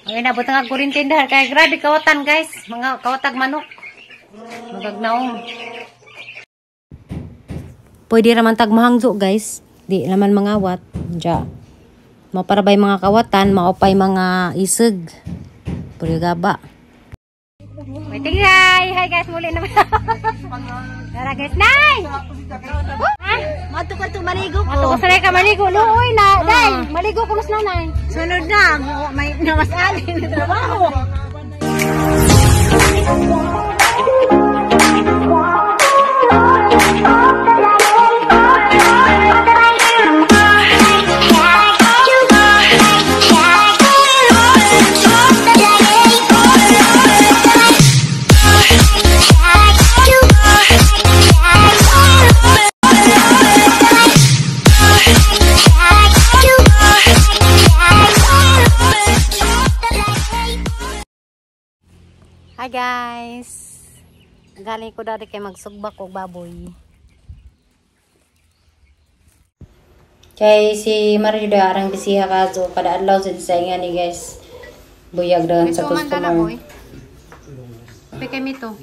Ay, nabot nga kurinti dahil kay grabe kawatan guys, mga kawatag manok. Magagnaong. Pwede raman tag mahangzo guys, di naman mangawat. Diya. Maparabay mga kawatan, maupay mga isig. Puro gaba. Waiting hi! Hi guys, muli naman. Tara guys, nay! Ha? Mato ka to maligo ko. Mato ko sanay ka maligo. Luoy na, day. Maligo ko mas nanay. Sunod na, may namasali na trabaho. Hi guys. Galing ko dati kay magsugbak og baboy. Kay si Mario da arang bisiha kaso kada adlaw sa sa ni guys. Buyag dagan sa customer. Peke mito.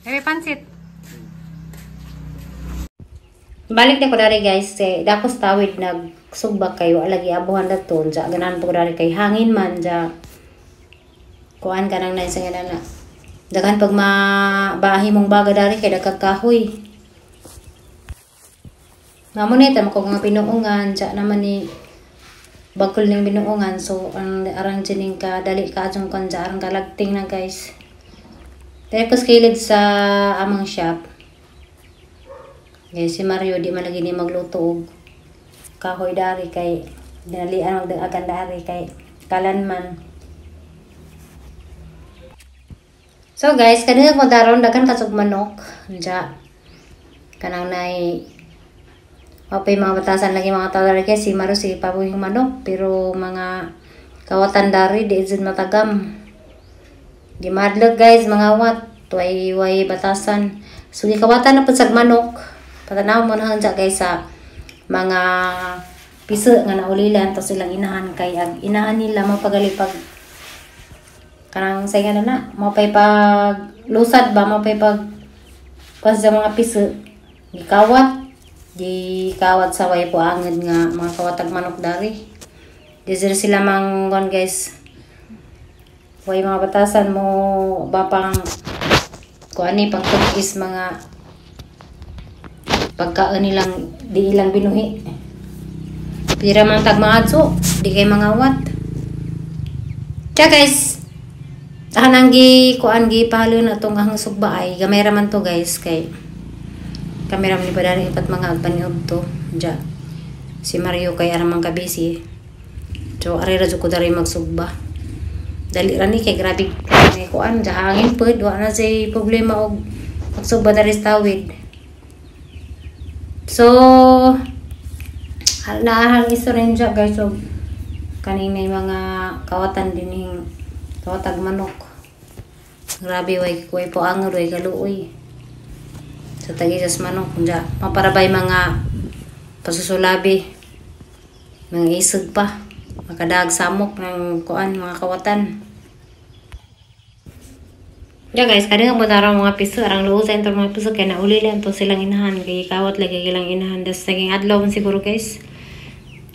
Ay pansit. Balik na ko dari guys, kay dakos tawid nagsugbak kayo alagi abuhan daton ja ganahan po ko dari kay hangin man ja kuan ka nang naisa nga na daghan pag mabahi mong baga dari kay dagkag kahoy. Mamo ni tamo ko nga pinuungan ja naman ni bagkol ning binuongan, so ang arang jining ka dali ka adjong kon ja arang kalagting na guys. Dahil ko kilid sa amang shop. Guys, si Mario di man lagi ni magluto og kahoy dari kay dinalian magdagagan dari kay kalan man. So guys, kanina ko daron daghan kasug manok ja kanang nay mapay mga batasan lagi mga tao dari kay si Mario si pabuhing manok pero mga kawatan dari di jud matagam. Gimadlog guys mga wat way way batasan. So gikawatan na pud sag manok. Patanaw mo na dyan guys sa mga piso nga naulilan tapos silang inahan kay ang inahan nila mapagalipag kanang say nga na na mapay pag lusad ba mapay pag kuan sa mga piso gikawat gikawat sa way po angad nga mga kawatag manok dari di sila mang kuan guys way mga batasan mo ba pang kuan ni pang tugis mga pagkaan nilang di ilang binuhi. Pira man tag mga di kay mga wat. Tsa guys, anang gi kuan gi palo na tong ang sugba ay gamay ra man to guys kay kamera man ni padari ipat mga agpaniog to. Diya. Si Mario kay aramang ka busy. So ari ra jud ko dari magsugba. Dali ra ni kay grabe kay kuan diya hangin pud wa na say problema og magsugba dari sa tawid. So, naahang iso rin siya guys. So, kanina may mga kawatan din yung kawatag manok. Grabe, way, way po angod, way kaluoy. Sa tagisas manok. Diya, maparabay mga pasusulabi. Mga isog pa. Makadag samok ng kuan, mga kawatan. Ya guys, kadang mo darang mga piso, arang luo sa mga piso kay nauli lang to silang inahan kay kawat lagi ilang inahan das naging adlaw man siguro guys.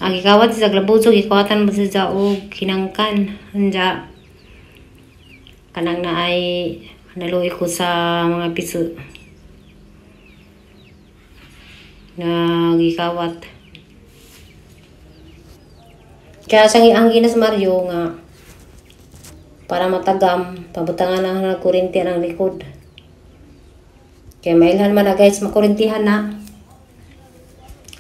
Ang gikawat sa glabudso gikawatan mo sa og kinangkan. Anja kanang na ay naluoy ko sa mga piso na gikawat. Kaya sang ang ginas Mario nga para matagam, pabutangan na ng kurinti ang likod. Kaya mailhan man na guys, makurintihan na.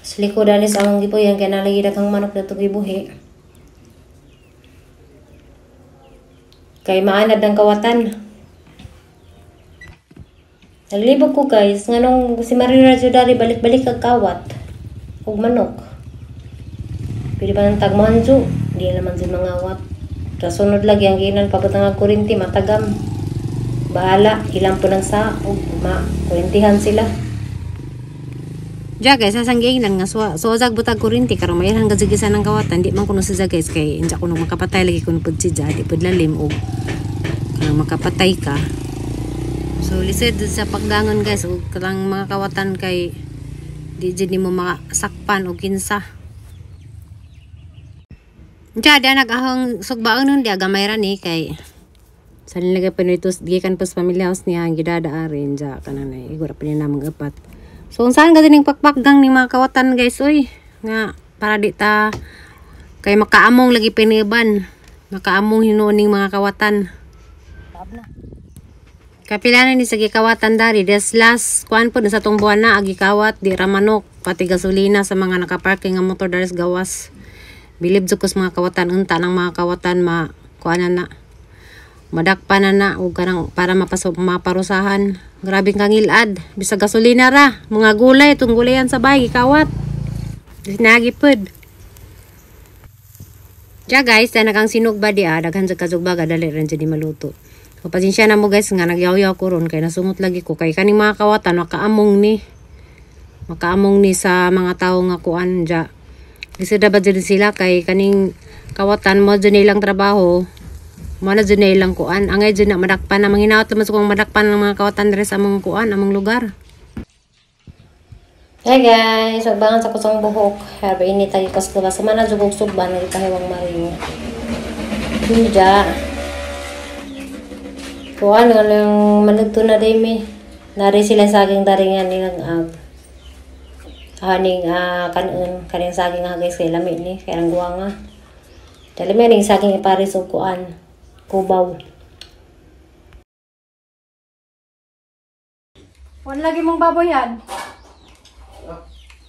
Sa likod anis among gipuyan, kaya nalagi daghang manok na gibuhi. Kaya maanad ng kawatan. Naglibog ko guys, nganong si Mario Radyo dari balik-balik kag kawat og manok. Pwede ba ng tagmanjo? Di naman si mga wat. Kasunod lagi ang ginan pabutang ang kurinti matagam. Bahala ilang po ng sa og ma kurintihan sila. Ja guys, asang giingnan nga so zag butag kuryente karon mayroon gazigisan ng kawatan, di man kuno siya guys kay inja kuno makapatay lagi kuno pud siya, di pud lalim og kanang makapatay ka. So lisod sa pagdangon guys og kanang mga kawatan kay di jud nimo makasakpan og kinsa. Ja da nag-ahong sugbaon nun di gamay ra ni kay sa nilagay pa nito gikan pa sa family house niya ang gidada rin ja kanang nay igora pa niya namang upat. So unsahan ka dining pakpakgang ni mga kawatan guys oy nga para di ta kay makaamong lagi piniban, makaamong hinuon ning mga kawatan. Kapila na ni sa gikawatan dari des last kuan po sa tong buwan na agi kawat di ra manok pati gasolina sa mga nakaparking nga motor dari sa gawas. Bilib jud ko sa mga kawatan unta ng mga kawatan ma kuan na madakpan na na og kanang para mapasok maparusahan. Grabe kang ngilad bisag gasolina ra mga gulay tong gulayan sa bahay gikawat. Nagi pud. Ja guys, tanag ang sinugba di daghan sa kasugba dali ran jud maluto. So pasensya na mo guys nga nagyaw-yaw ko ron kay nasungot lagi ko kay kaning mga kawatan makaamong ni. Makaamong ni sa mga tawo nga kuan ja. Lisod ba jud sila kay kaning kawatan mo jud nilang trabaho. Mo na jud nilang kuan. Angay jud na madakpan na manghinaot naman sa kung madakpan ng mga kawatan diri sa among kuan, among lugar. Hey guys, agbangan sa kusang buhok. Herba ini tayo kas gawas. Sama na jud og sugba nagpahiwang Mario. Hindi. Kuan nga lang manugto na day mi. Nari sila saging daringan ni ag. Haning kanon kaning saging nga guys kay lami ni kay ang guwanga. Dali mi ning saging ipares og kuan kubaw. Wan lagi mong baboyan.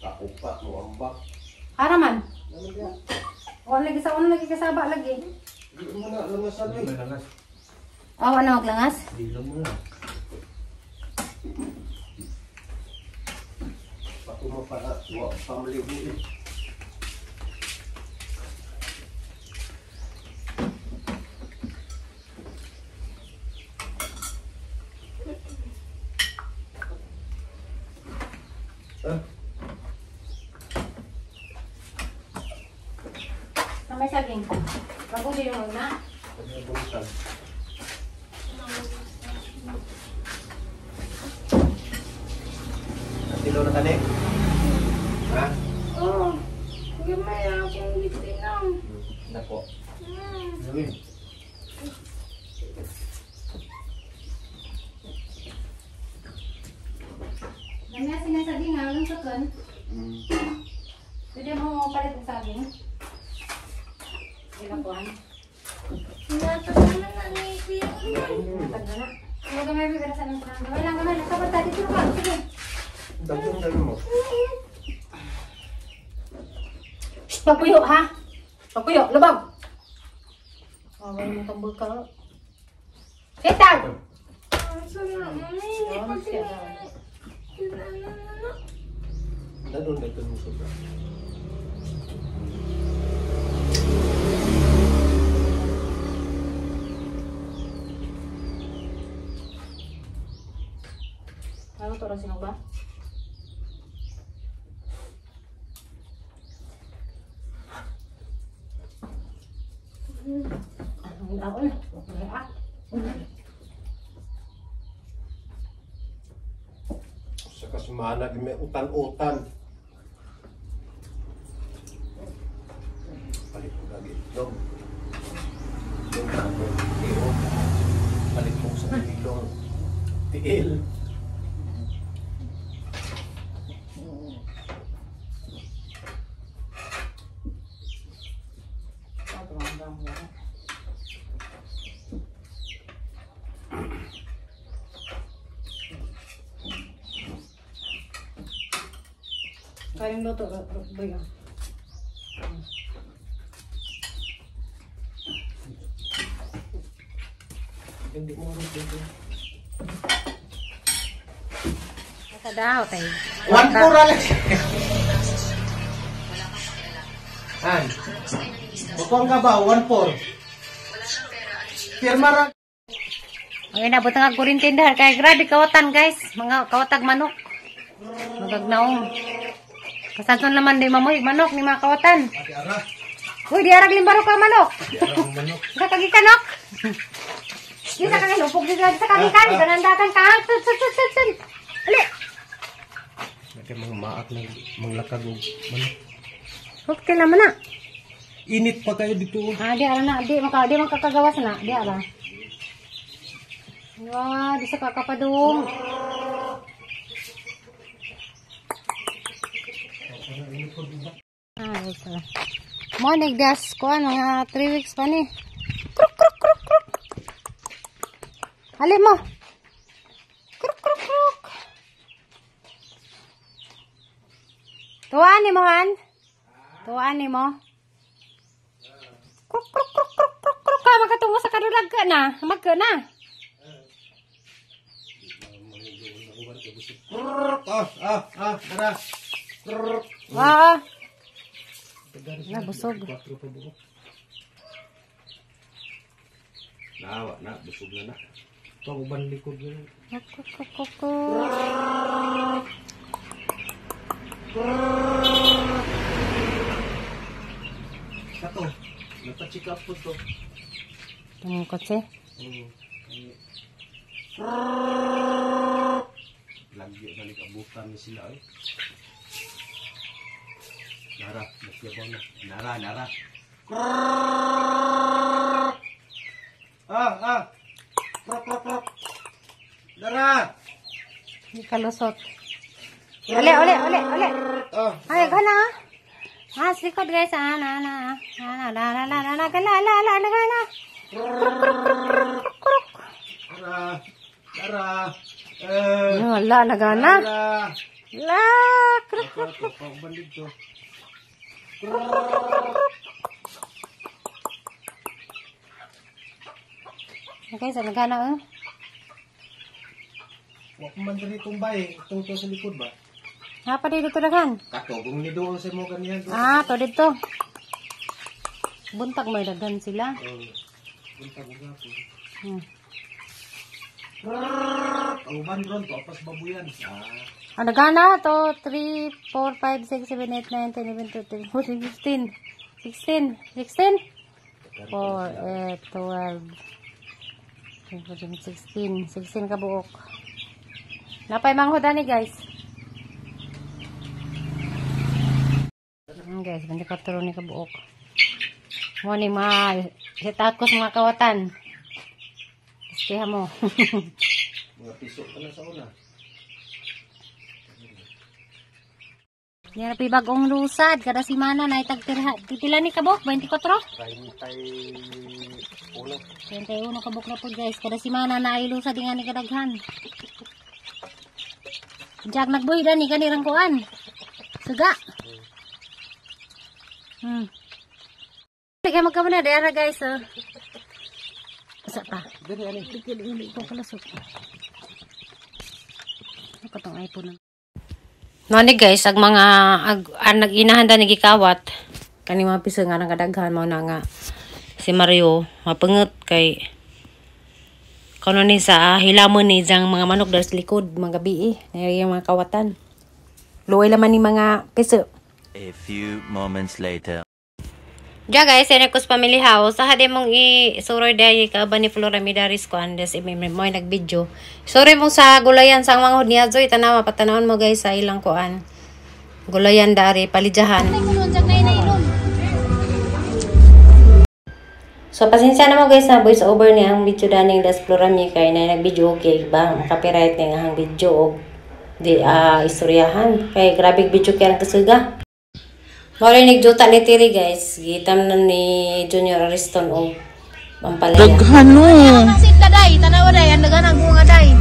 Takupa mo ambak. Ara man. Wan lagi sa wan lagi kasaba lagi. Di mo na langasan eh. Oh, ano maglangas? Di lang mo na. Pato mo pa wa pamaligo eh. Ah. May saging. Bago din yung na. Tilo na kani? Ha? Oo. Gamay akong gitinang. Nako. Gawin. Lamya sinasaging ha, anong sakon? Pwede mo palit ang saging? Ilakuan. Sinatag na na ni Kuya Sinatag na na. Huwag gamay, bigara sa nang gamay lang, gamay lang. Sabad tayo, dito ka. Sige. Dagdag mo. Shh, pagpuyo ha. Pagpuyo, lubog. Oh, wala mo tambol ka. Sit down! Asa na, mami? Hindi pa sila. Dadon na ito mo sobra. Ano to, sino ba? Sa kasmana, may utan-utan. Palit mo lagi itlog. Yung tiil. Palit mo sa ilong. Tiil. Kayong luto, boy. Hindi mo rin. Sa daw, tayo. 1-4, Alex! An? Bukong ka ba? 1-4. Pirma ra. Okay na, butang ang kurintindahan. Kaya grabe kawatan, guys. Mga kawatag manok. Magagnaong. Kasanton naman di mamuhi manok ni mga kawatan. Uy, di arag limbaro ka manok. Kakagikanok. Di sa kagin, upog di sa kagikan. Ganandakan ka. Tut, tut, tut, tut, tut. Ali. Kaya mga maak na manglakag og manok. Okay naman na. Init pa kayo dito. Ah, di ara na, di maka di makakagawas na, di ara. Wah, di sa kakapadung. Ah, ito. Mo nagdas ko mga 3 weeks pa ni. Kruk kruk kruk kruk. Ali mo. Kruk kruk kruk. Tuwaan ni mo han? Tuwaan ni mo? Kruk kruk kruk kruk kruk kruk ka makatungo sa kadulag ka na. Magka na. Ah, ah, tara. Wah. Na busog. Nawa na, busog na na. Ito uban likod na. Kruk kruk kruk kruk. Kato. Napa-check up po to. Tungkot kotse. Lagi na nag-abutan ni sila eh. Nara, masyabaw na. Nara, nara. Ah, ah. Krok, krok, krok. Nara. Hindi kalusot. Uli, uli, uli, uli. Ah. Ay, gana. Ah, likod guys. Ah, na, na. Ah, na, na, na, na, na, gala, ala, ala, ala, gala. Kruk, kruk, kruk, kruk, kruk. Nara. Nara. Eh. Wala, nagana. Nara. La, kruk, kruk, kruk. Pauban dito. Okay, so nagana, oh. Wa man diri itong bay, itong to sa likod ba? Ha, pa dito daghan. Kato, kung ni doon sa mo ganihan. Ah, to dito. Buntag may daghan sila. Oh, buntag og hapon. Uban ron to apas babuyan. Ah. Ah, nagana to 3 4 5 6 7 8 9 10 11 12 13 14 15 16 16 4 8 12 14 16 16 ka buok. Napay manghuda ni guys. Guys, 24 ni kabuok. Mo ni mga sitakos mga kawatan. Istiha mo. Mga piso ka na sa una. Yan pa bagong lusad kada semana na itagtirha. Pipila ni kabuk? 24? 31. 31 kabuk na po guys. Kada semana na ay lusad nga ni kadaghan. Jack nagbuhi ni kanirang kuan. Suga. Sige magkamo na dara guys. Oh. Asa pa? Diri ani. Dili ko kalusot. Ano katong iPhone na? Nani guys, ag mga nag-inahanda ni gikawat kani mga piso nga nang kadaghan mao na nga si Mario mapanget kay kuno ni sa hilamon ni jang mga manok dara sa likod mga gabi eh mga kawatan. Luoy laman ni mga piso. A few moments later. Ja guys, Seneco's Family House. Sa hadi mong i-suroy dahi ka ba ni Flora Midaris ko andes mo nag-video. Sorry mong sa gulayan sa mga niya Zoy tanawa patanawon mo guys sa ilang kuan. Gulayan dari palidyahan. So pasensya na mo guys na voice over ni ang video daning das Flora mi kay na nag-video okay ba makapiright ni ang video og di istoryahan kay grabe video kay ang kasuga. Marinig juta ni Tiri guys, gitam na ni Junior Ariston og pampalaya. Daghan no. Asin na day, tanawa day, ang daghan ang bunga day.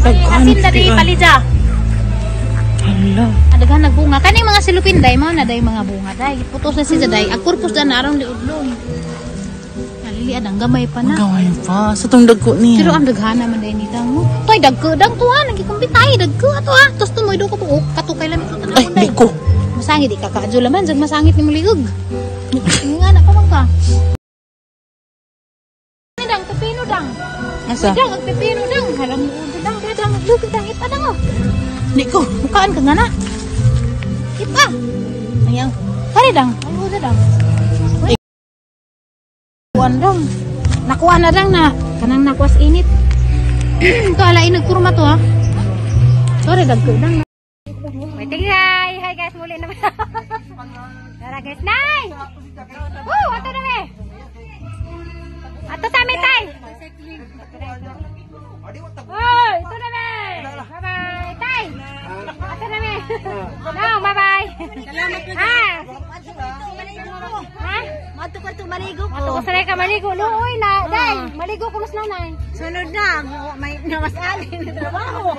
Asin na day palida. Hala. Ang daghan ang bunga. Kaning mga silupin day mao na day mga bunga day. Putos na siya day. Ang korpus na aron liudlong. Naliliad ang gamay pa na. Gamay pa sa tong dagko niya. Pero ang daghan naman day nita mo. Toy dagko dang tuha nagikumpitay dagko ato ha. Tos tumoy do ko buok katukay lang ito Ay, tanawon day. di ko. Masangit di ka kaadyo laman jag masangit ni muligog. Nga na pa man ka. Dang pepino dang. Asa? Dang ang pepino dang. Halang mo dang dang lugod dang ipa dang oh. Di ko. Mukaan ka nga na. Ipa. Ayaw. Kari dang. Ay, usa dang. Kuan dang. Nakuha na dang na. Kanang nakuha sa init. Ito ala nagkurma to ha. Sorry dagko dang. Wait, hi! Hi guys, muli naman. Tara guys, nay! Woo! Ato na me! Ato sa amin, tay! Hoy! Ito na me! Bye-bye! Tay! Ato na me! No, bye-bye! Ha? Ha? Mato ko maligo ko. Ato ko sanay ka maligo. Luoy na, day! Maligo ko mas nanay. Sunod na, may namasalin na trabaho.